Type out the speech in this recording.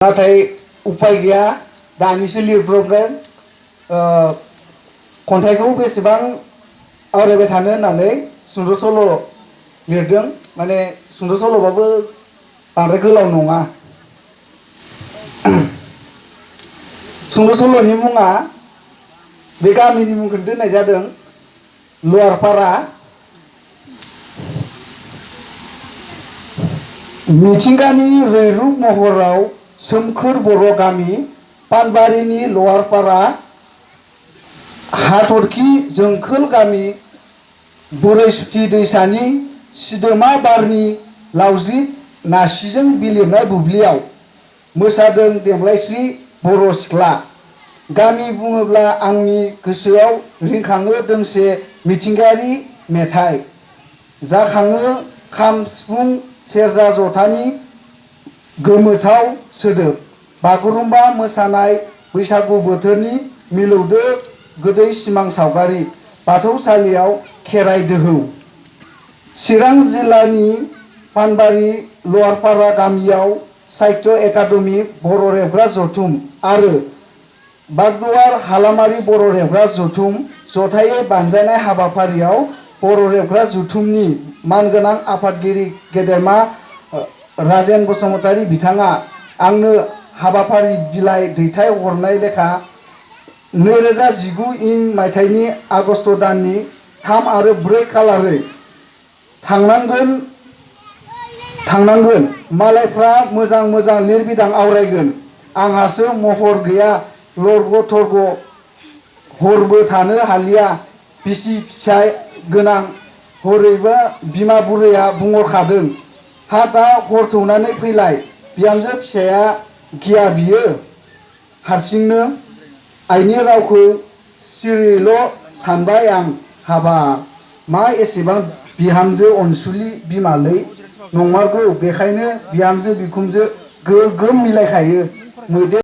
नाथाय उपाय गैया दानिसो लिरब्रबदों खन्थाइखौ बेसेबां आवरायबाय थानो होननानै सुंद' सल' लिरदों। माने सुंद' सल'बाबो बांद्राय गोलाव नङा। सुंद' सल'नि मुङा बे गामिनि मुंखौनो दोननाय जादों लवारपारा। मिथिंगानि रैरुब महराव सोमखोर बर' गामि पानबारिनि लवारपारा हाथरखि जोंखोल गामि बुरैसुथि दैसानि सिदोमा बारनि लावज्रिद नासिजों बिलिरनाय बुब्लियाव मोसादों देमलायस्रि बर' सिख्ला। गामि बुङोब्ला आंनि गोसोआव रिंखाङो दोंसे मिथिंगायारि मेथाइ, जाखाङो खाम सिफुं सेरजा जथानि गोमोथाव सोदोब, बागुरुम्बा मोसानाय बैसागु बोथोरनि मिलौदो गोदै सिमां सावगारि, बाथौसालियाव खेराइ दोहौ। चिरां जिल्लानि पानबारि लवारपारा गामियाव साहित्य एकाडेमि बर' रेबग्रा जथुम आरो बागदुवार हालामारि बर' रेबग्रा जथुम जथायै बानजायनाय हाबाफारियाव बर' रेबग्रा जथुमनि मानगोनां आफादगिरि गेदेमा राजेन बसुमतारी बिथाङा आंनो हाबाफारि बिलाइ दैथाय हरनाय लेखा 2019 इं मायथाइनि आगस्ट दाननि 3 आरो 4 खालारै थांनांगोन मालायफ्रा मोजां मोजां लिरबिदां आवरायगोन, आंहासो महर गैया लरग' थरग' हरबो थानो हालिया बिसि फिसाय गोनां हरैबा बिमा बुरैया बुंहरखादों, हा दा हर थौनानै फैलाय बिहामजो फिसाया गिया बियो हारसिंनो। आइनि रावखौ सिरिल' सानबाय आं, हाबाब मा एसेबां बिहामजो अनसुलि बिमालै। नंमारगौ बेखायनो बिहामजो बिखुनजो गोगोम मिलायखायो। मैदेर